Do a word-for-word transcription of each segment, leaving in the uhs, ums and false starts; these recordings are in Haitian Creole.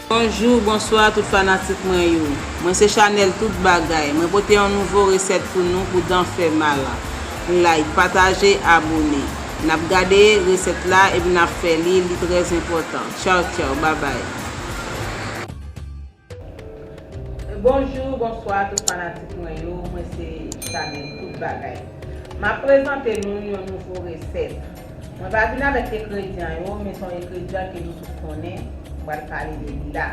Bonjou, bonswa tout fanatik mwen yo. Mwen se Chanel Tout Bagay. Mwen pote yon nouvo resèt pou nou pou dan fè mal. Like, pataje, abone. N ap gade resèt la epi n ap fè li, li trè enpòtan. Tchaw, tchaw, babay. Bonjou, bonswa tout fanatik mwen yo. Mwen se Chanel Tout Bagay. M ap prezante nou yon nouvo resèt. Mwen pa vin avèk engredyan yo, men se yon engredyan ke nou tout konnen. M pral pale de li la.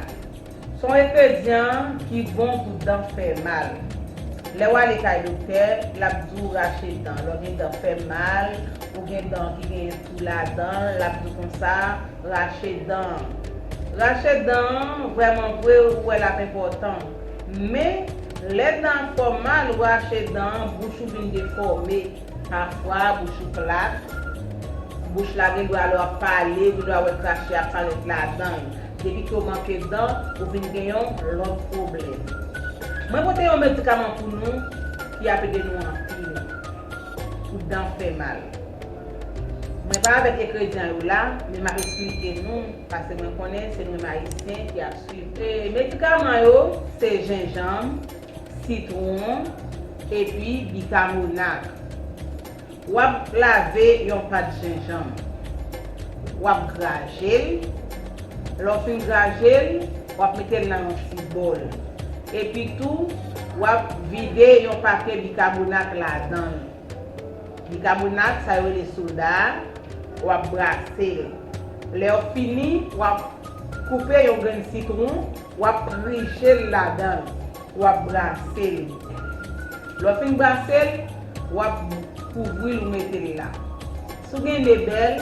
Se yon engredyan ki bon pou dan fè mal. Lè w ale kay doktè, l ap di w rache dan. Lè w gen dan fè mal, ou gen dan ki gen tou ladan l, l ap di w konsa, rache dan an. Rache dan an, vrèman vre, ou wè l ap enpòtan. Men, lè dan an fè w mal, ou rache dan an, bouch ou vin defòme. Pafwa, bouch ou plat. Bouch la gen dwa lè w ap pale, gen dwa wè krache ap parèt ladan l. Depi ke w manke dan, ou vin gen yon lòt pwoblèm. Mwen pote yon medikaman pou nou ki ap ede nou anpil pou dan fè mal. Mwen pa avèk engredyan yo la, men m ap eksplike nou, paske mwen konnen se nou menm Ayisyen ki ap swiv. E medikaman yo, se jenjanm, sitwon, epi bikamonak. W ap lave yon pat jenjanm. W ap graje l. Lè w fin graje l, w ap mete l nan yon ti bòl. Epi tou, w ap vide yon papye bikamonak ladan l. Bikamonak, sa yo rele soda a, w ap brase l. Lè w fini, w ap koupe yon grenn sitwon, w ap prije l ladan l, w ap brase l. Lè w fin brase l, w ap kouvri l, ou mete l la. Si w gen lebèl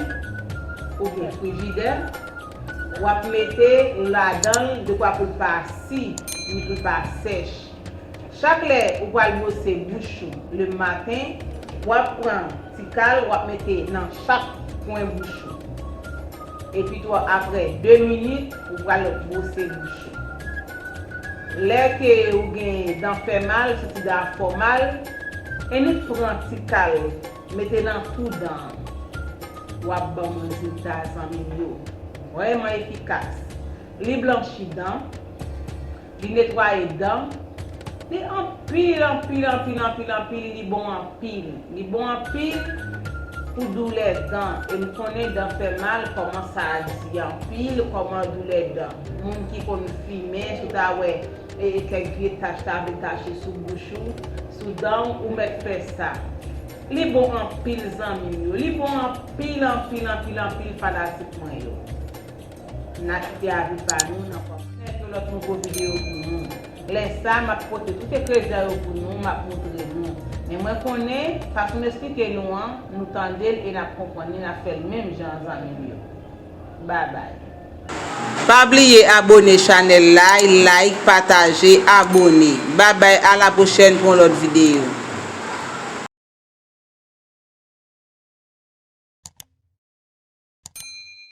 oubyen frijidè, w ap mete ladan l dekwa pou l pa si, ni pou l pa sèch. Chak lè ou pral bwose bouch ou le maten, w ap pran ti kal, w ap mete nan chak kwen bouch ou. Epi tou, apre de minit, ou pral bwose bouch ou. Lè ke ou gen dan fè mal, santi dan ap fè w mal, annik pran ti kal, mete nan tou dan an. W ap ban m rezilta, zanmi m yo. Vrèman efikas. Li blanchi dan, li netwaye dan, li anpil, anpil, anpil, anpil, anpil, li bon anpil. Li bon anpil pou doulè dan. E m konnen dan fè mal, kòman sa di anpil, kòman doulè dan. Moun ki konn fimen, si w ta wè, e, e kèk vye tach ta vin tache sou bouch ou, sou dan w, ou mèt fè sa. Li bon anpil, zanmi m yo. Li bon anpil, anpil, anpil, anpil, fanatik mwen yo. N a kite avi pa nou nan kòmantè pou lòt nouvo videyo pou nou. Lè sa, m ap pote tout engredyan yo pou nou, m ap montre nou. Men mwen konnen, fason m esplike nou an, nou tande l e n ap konprann li, n ap fè l menm jan an, zanmi m yo. Babay. Pa bliye abone chanèl la, like, pataje, abone. Babay, a la pwochèn pou yon lòt videyo.